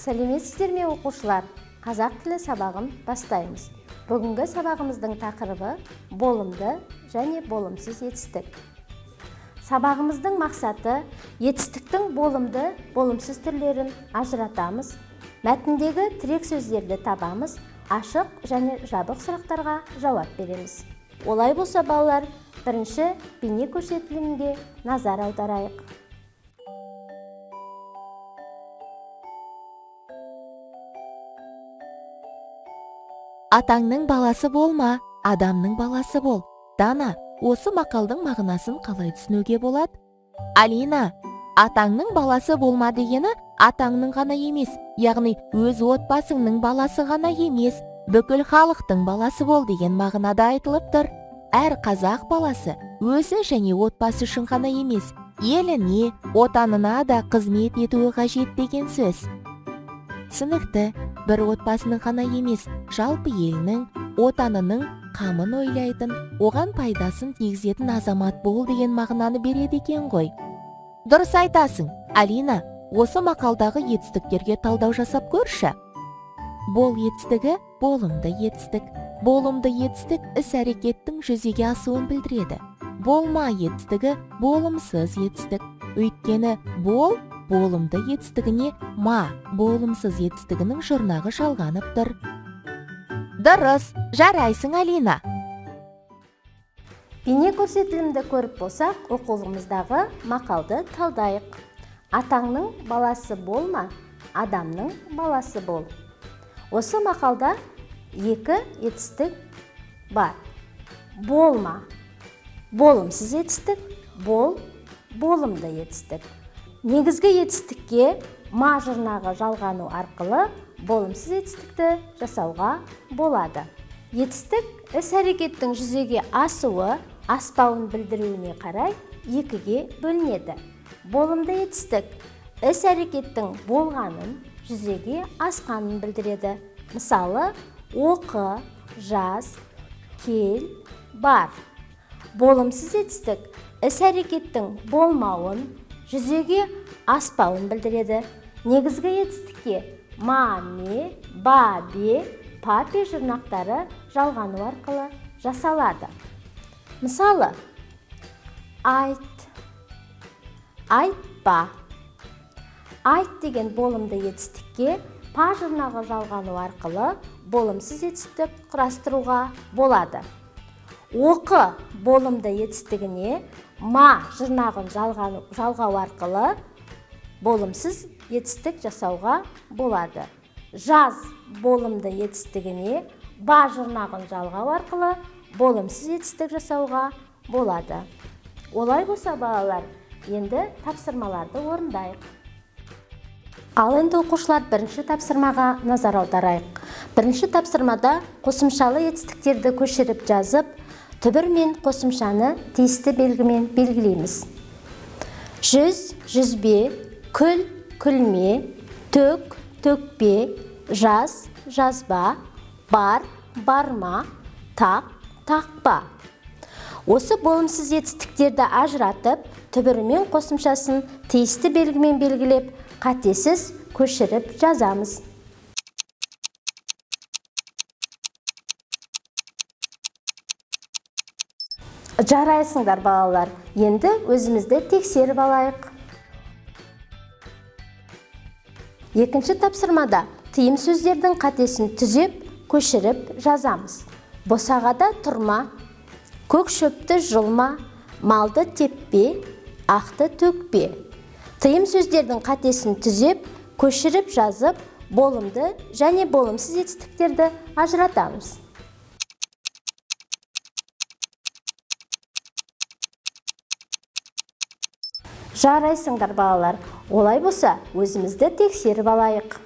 Сәлеметсіздер ме, оқушылар? Қазақ тілі сабағын бастаймыз. Бүгінгі сабағымыздың тақырыбы болымды және болымсыз етістік. Сабағымыздың мақсаты етістіктің болымды, болымсыз түрлерін ажыратамыз, мәтіндегі тірек сөздерді табамыз, ашық және жабық сұрақтарға жауап береміз. Олай болса, балалар, бірінші бейне көрсетілімге назар аударайық. Атаңның баласы болма, адамның баласы бол. Дана, осы мақалдың мағынасын қалай түсінуге болады? Алина, атаңның баласы болма дегені атаңның ғана емес, яғни өз отбасыңның баласы ғана емес, бүкіл халықтың баласы бол деген мағынада айтылып тұр. Әр қазақ баласы өзі және отбасы үшін ғана емес, еліне, отанына да қызмет етуі қажет деген сөз. Түсінікті, бір отбасының ғана емес, жалпы елінің, отанының қамын ойлайтын, оған пайдасын тигізетін азамат бол деген мағынаны береді екен ғой. Дұрыс айтасың, Алина, осы мақалдағы етістіктерге талдау жасап көрші. Бол етістігі болымды етістік. Болымды етістік іс-әрекеттің жүзеге асуын білдіреді. Болма етістігі болымсыз етістік. Өйткені бол болымды етістігіне ма болымсыз етістігінің жұрнағы жалғанып тұр. Дұрыс, жарайсың, Алина. Бейне көрсетілімді көріп болсақ, оқулығымыздағы мақалды талдайық. Атаңның баласы болма, адамның баласы бол. Осы мақалда екі етістік бар. Болма болымсыз етістік, бол болымды етістік. Негізгі етістікке ма жұрнағы жалғану арқылы болымсыз етістікті жасауға болады. Етістік іс-әрекеттің жүзеге асуы, аспауын білдіруіне қарай екіге бөлінеді. Болымды етістік іс-әрекеттің болғанын, жүзеге асқанын білдіреді. Мысалы, оқы, жаз, кел, бар. Болымсыз етістік іс-әрекеттің болмауын, жүзеге аспауын білдіреді. Негізгі етістікке ма, ме, ба, бе, па, пе жұрнақтары жалғану арқылы жасалады. Мысалы, айт, айтпа. Айт деген болымды етістікке па жұрнағы жалғану арқылы болымсыз етістік құрастыруға болады. Оқы болымды етістігіне ма жұрнағын жалғау арқылы болымсыз етістік жасауға болады. Жаз болымды етістігіне ба жұрнағын жалғау арқылы болымсыз етістік жасауға болады. Олай болса, балалар, енді тапсырмаларды орындайық. Ал енді, оқушылар, бірінші тапсырмаға назар аударайық. Бірінші тапсырмада қосымшалы етістіктерді көшіріп жазып, түбір мен қосымшаны тиісті белгімен белгілейміз. Жүз, жүзбе, күл, күлме, төк, төкпе, жаз, жазба, бар, барма, тақ, тақпа. Осы болымсыз етістіктерді ажыратып, түбірі мен қосымшасын тиісті белгімен белгілеп, қатесіз көшіріп жазамыз. Жарайсыңдар, балалар. Енді өзімізді тексеріп алайық. Екінші тапсырмада тыйым сөздердің қатесін түзеп, көшіріп жазамыз. Босағада тұрма, көк шөпті жұлма, малды теппе, ақты төкпе. Тыйым сөздердің қатесін түзеп, көшіріп жазып, болымды және болымсыз етістіктерді ажыратамыз. Жарайсыңдар, балалар. Олай болса, өзімізді тексеріп алайық.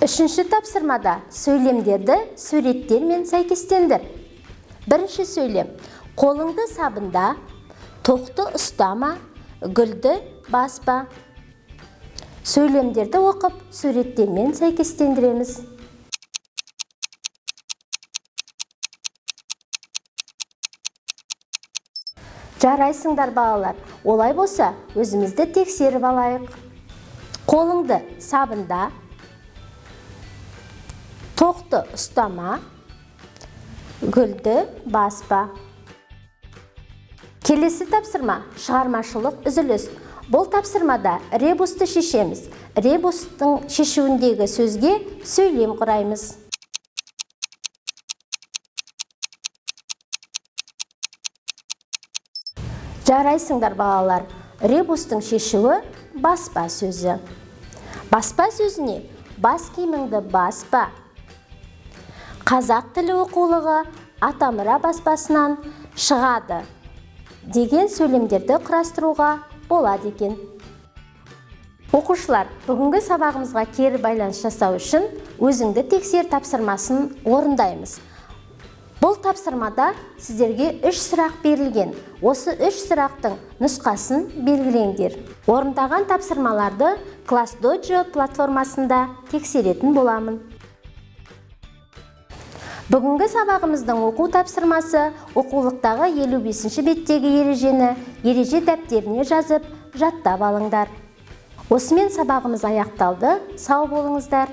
Үшінші тапсырмада сөйлемдерді суреттермен сәйкестендір. Бірінші сөйлем. Қолыңды сабында, тоқты ұстама, гүлді баспа. Сөйлемдерді оқып, суреттермен сәйкестендіреміз. Жарайсыңдар, балалар. Олай болса, өзімізді тексеріп алайық. Қолыңды сабында, тоқты ұстама, гүлді баспа. Келесі тапсырма шығармашылық үзіліс. Бұл тапсырмада ребусты шешеміз. Ребустың шешуіндегі сөзге сөйлем құраймыз. Жарайсыңдар, балалар. Ребустың шешуі баспа сөзі. Баспа сөзіне бас киіміңді баспа. Қазақ тілі оқулығы Атамұра баспасынан шығады деген сөйлемдерді құрастыруға болады екен. Оқушылар, бүгінгі сабағымызға кері байланыс жасау үшін өзіңді тексер тапсырмасын орындаймыз. Бұл тапсырмада сіздерге 3 сұрақ берілген. Осы 3 сұрақтың нұсқасын белгілеңдер. Орындаған тапсырмаларды Class Dojo платформасында тексеретін боламын. Бүгінгі сабағымыздың оқу тапсырмасы оқулықтағы 55-ші беттегі ережені ереже дәптеріне жазып, жаттап алыңдар. Осымен сабағымыз аяқталды. Сау болыңыздар.